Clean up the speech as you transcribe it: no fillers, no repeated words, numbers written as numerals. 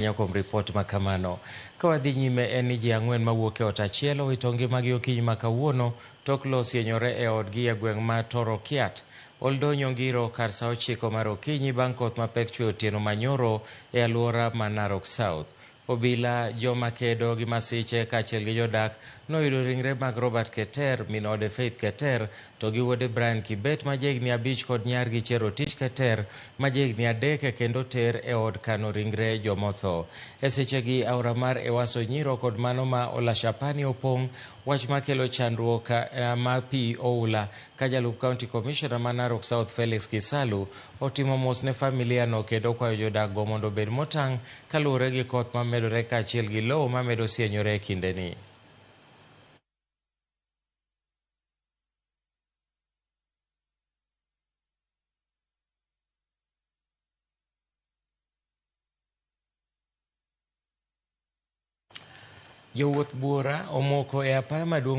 Kuom ripot ma kamano. Ka wadhi nyime en ni ji 4 mawuok e ot achiel owito ngimagi okinyi ma kawuono tok lowo osienyore e odgi e gweng' ma Torokiat. Oldonyo Ngiro kar sa 9 mar okinyi bang' koth mapek chwe otieno manyoro e alwora ma Narok South. Obila, joma kedo gi masiche kaachiel gi jodak noyudo ringre mag Robert Keter, min ode Faith Keter, to gi wuode Brian Kibet ma jahigni 5 kod nyargi Cherotich Keter ma jahigni 3 kendo ter e od kano ringre jomotho. E sechegi aora mar Ewaso Nyiro kod mano ma Olashapani opong', wach makelo chandruok ma pi oula ka jalup County Commissioner ma Narok South Felix Kisalu otimo mos ne familia no kendo okwayo jodak go mondo obed motang' kaluwore gi koth mamedore kaachiel gi lowo mamedo sienyore e kindeni. Jowuoth buora omoko e apaya maduong'